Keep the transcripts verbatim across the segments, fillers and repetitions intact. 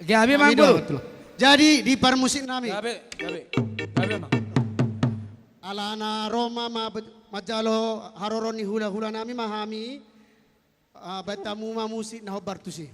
Gabe, Amang Boru. Jadi, di parmusik nami. Gabe, gabe. Gabe, Amang. Alana ro ma, ma, manjalo haroro ni hula-hula nami ma hami. Ah, bahen hamu ma musik na hombar tusi.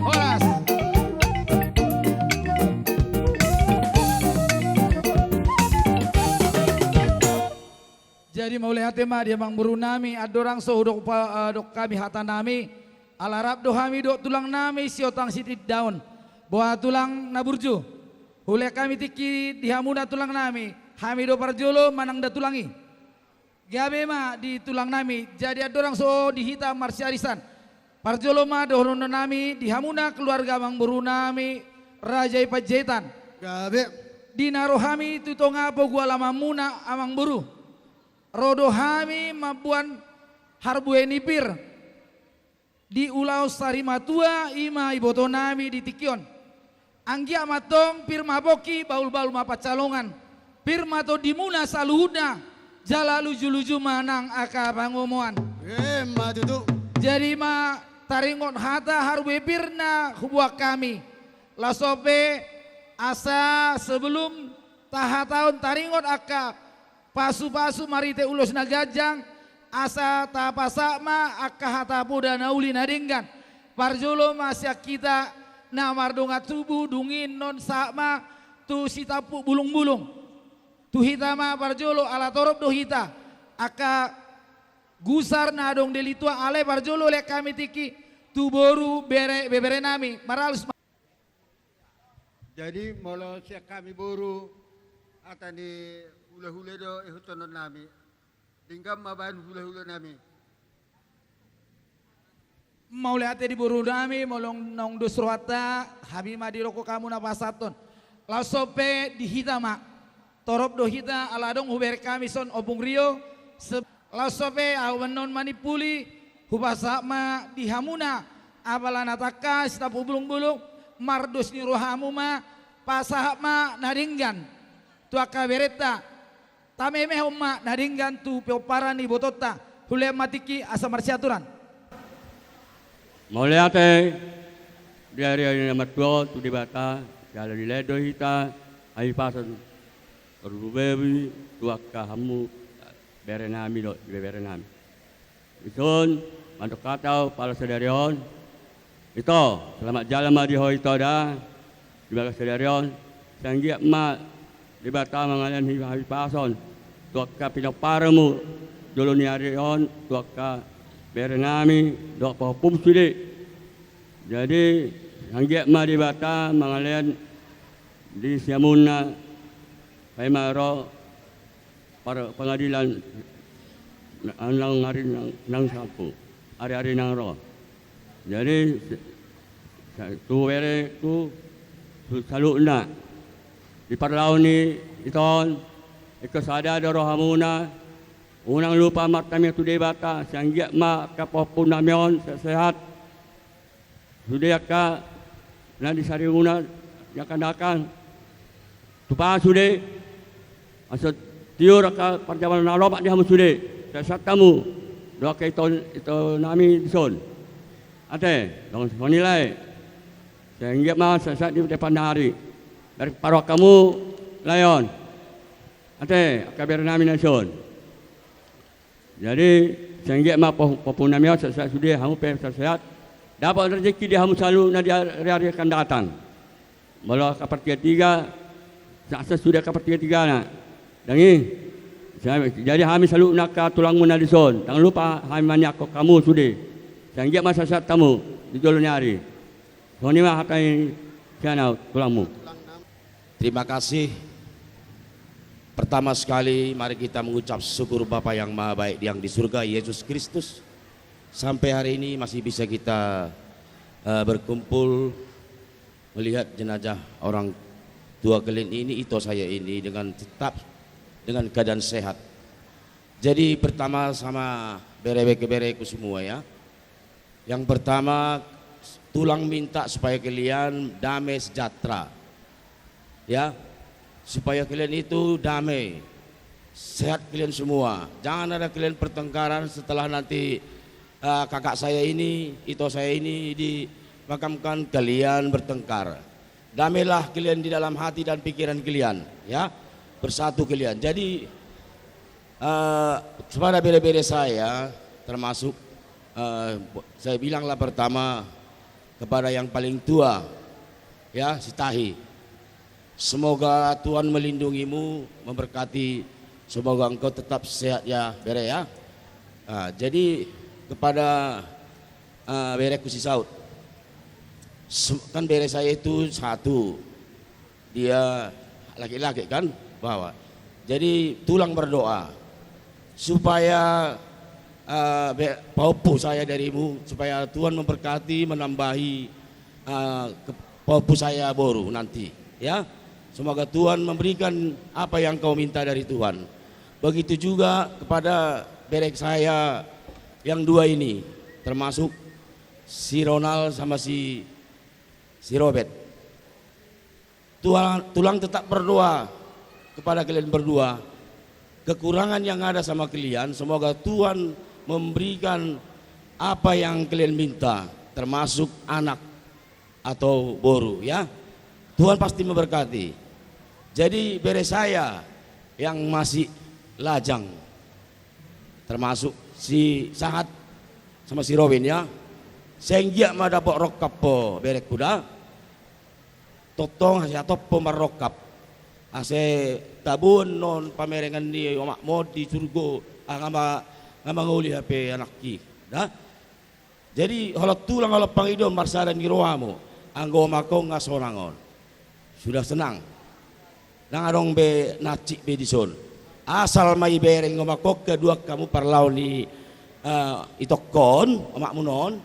Horas. Jadi mauliate ma di amangboru nami, andorang so hudok pa-, eh, dok hami hata nami, ala rap do hami dohot tulang nami Siotang Sitindaon, boha tulang na burju. Hulean hami tingki di hamuna tulang nami, hami do parjolo manang da tulang i. Gabe ma di tulang nami, jadi andorang so di hita marsiarisan, parjolo ma dohonon nami di hamuna keluarga amangboru nami Raja i Panjaitan. Gabe. Di na ro hami tu tonga pogu alamanmuna amangboru, ro do hami mamboan harbue ni pir. Di ulaon sarimatua i ma iboto nami di tingki on. Anggiat ma antong pir ma pongki, bahul-bahul ma pansalongan. Pir ma tondimuna saluhutna, jala luju-luju ma nang angka pangomoan. Emma tutu. Jadi ma taringot hata harbue pir na huboan hami. Laos on pe asa sebelum tahatahon taringot angka pasu-pasu marhite ulos na ganjang, asa tapasahat ma angka hata poda na uli na denggan. Parjolo ma sian hita na mardongan tubu, dung i annon sahat ma tu sitampuk bulung-bulung. Tu hita ma parjolo, ala torop do hita angka gusar na adong di lituan, alai parjolo hulean hami tingki tu boru, bere, bebere nami, maralus ma. Jadi molo sian hami boru, hata ni hula-hula do ihuthonon nami. Denggan ma bahen hula-hula nami. Mauliate di boru nami, molo naung dos rohanta, hami ma didokkon hamu na pasahathon. Laos on pe di hita ma. Torop do hita, ala adong hubereng hami son Ompung Rio, se-, laos on pe ahu annon manimpuli, hupasahat ma di hamuna, apala na tangkas, sitampuk bulung-bulung, mardos ni rohamu ma, Pasahat ma na denggan tu angka berenta. Tamemehon ma na denggan tu pomparan ni ibotonta. Hulehon ma tingki asa marsiaturan. Mauliate di ari-ari na martua on tu Debata, jala dilehon do hita hahipason, tarlumobi tu angka hamu berenami dohot ibeberenami. Dison, mandok hata ahu pala sadari on. Ito, selamat jalan ma di ho ito da. Di bagasan sadari on, sai anggiat ma Debata mangalehon hahipason tu angka pinomparanmu jolo ni ari on, tu angka berenami dohot pahompum sude. Jadi, sai anggiat ma Debata mangalehon di siamunna, paima ro par-, pengadilan, na-, nang ari nang, nang salpu, ari-ari nang ro. Jadi, sa-, tu bere, tu, tu saluhutna di parlao ni ito on, ingkon sada do rohamuna, unang lupa martamiang tu Debata, sai anggiat ma angka pahompunami on sehat-sehat. Sude angka na di sarimuna, di angka dakdanak. Tupa sude, asa tiur angka parjabalan na lomak di hamu sude, sehat-sehat hamu. Dohot angka ito, itonami dison. Ate, dongan songon i lae. Sai anggiat ma sehat-sehat di depan ni ari. Dari paro angka hamu lae on. Ate, angka berenami na dison. Jadi, sai anggiat ma po-, pahompunami on sehat-sehat sude, hamu pe sehat-sehat. Dapot rezeki di hamu saluhutna di ari-ari akan datang. Molo angka partiga-tiga, sukses sude angka partiga-tigana. Dang i. Sa-, jadi hami saluhutna angka tulangmuna dison. Dang lupa hami maniangkon hamu sude. Sai anggiat ma sehat-sehat hamu di jolo ni ari. Songon i ma hata ni sian ahu tulangmu. Terima kasih. Pertama sekali, mari kita mengucap syukur Bapa yang Maha Baik yang di surga, Yesus Kristus. Sampai hari ini masih bisa kita, eh, berkumpul melihat jenazah orang tua kalian ini, ito saya ini, dengan tetap dengan keadaan sehat. Jadi pertama sama bere-bereku semua ya. Yang pertama, tulang minta supaya kalian damai sejahtera. Ya, supaya kalian itu damai, sehat kalian semua. Jangan ada kalian pertengkaran setelah nanti, eh, kakak saya ini, ito saya ini dimakamkan, kalian bertengkar. Damailah kalian di dalam hati dan pikiran kalian, ya. Bersatu kalian. Jadi, eh, kepada bere-bere saya, termasuk, eh, saya bilanglah pertama kepada yang paling tua, ya, si Tahi. Semoga Tuhan melindungimu, memberkati, semoga engkau tetap sehat ya, bere ya. Ah, jadi kepada, ah, bereku si Saud, se-, kan bere saya itu satu, dia laki-laki kan, bapak. Jadi tulang berdoa supaya, eh, be-, pahompu saya darimu, supaya Tuhan memberkati, menambahi, eh, ke-, pahompu saya boru nanti, ya. Semoga Tuhan memberikan apa yang kau minta dari Tuhan. Begitu juga kepada bere saya yang dua ini, termasuk si Ronald sama si, si Robert. Tuhan, tulang tetap berdoa kepada kalian berdua. Kekurangan yang ada sama kalian, semoga Tuhan memberikan apa yang kalian minta, termasuk anak atau boru, ya. Tuhan pasti memberkati. Jadi, bere saya yang masih lajang, termasuk si Sahat sama si Robin, ya. Sai anggiat ma dapot rongkap ho, bereku da. Tongtong asa atomhon marrongkap. Asa taboan non pamerengan ni omakmu on di surgo, ah, nga ma-, nga mangoli hape anakki. Da? Jadi, holan tulang, holan pangidoan marsada ni rohamu, anggo omak on nga sonang on. Sudah senang. Ndang adong be na hansit be dison. Asal ma ibereng omak on, keduan hamu parlao ni, eh, itongkon, omakmu non.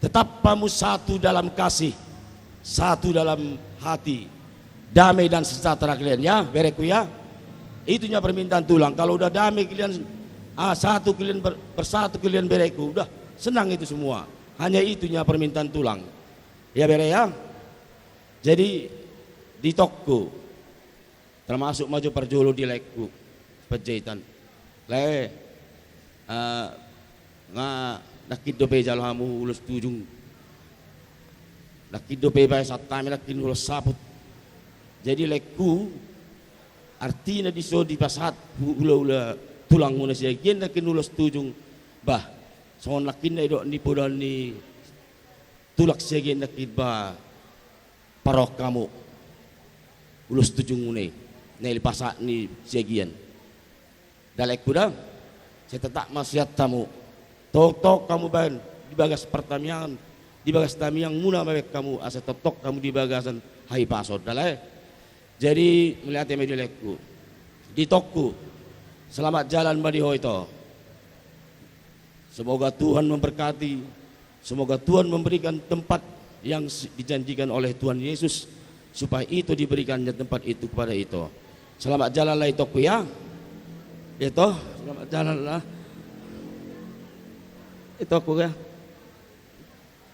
Tetap hamu satu dalam kasih, satu dalam hati. Damai dan sejahtera kalian ya, bereku ya. Itu nya permintaan tulang. Kalau udah damai kalian, ah, satu kalian ber-, bersatu kalian bereku, udah senang itu semua. Hanya itu nya permintaan tulang. Ya, bere ya. Jadi, Di tongku, termasuk ma jo parjolo di laengku Panjaitan. Lae, eh, nga nangkin dope jalo hamu ulos tujung. Nangkin dope baen sahat hami nangkin ulos saput. Jadi laengku, artina di so dipasahat hu-, hula-hula tulangmuna Siagian nangkin ulos tujung. Bah, songon nangkin na didok ni poda ni tulang Siagian nangkin, bah, parohon hamu ulos tujungmuna i na dipasahat ni Siagian. Laengku da, sai tetap ma sian hamu. Tongtong hamu baen di bagas partamiangan, di bagas tamiangmuna ma baen hamu, asa tongtong hamu di bagasan hahipason da lae. Jadi, mauliate ma di laengku. Di tongku, selamat jalan ma di ho ito. Semoga Tuhan memberkati, semoga Tuhan memberikan tempat yang s-, dijanjikan oleh Tuhan Yesus, supaya ito diberikannya tempat itu kepada ito. Selamat jalanlah itongku ya. Ito, selamat jalanlah. Itongku ya.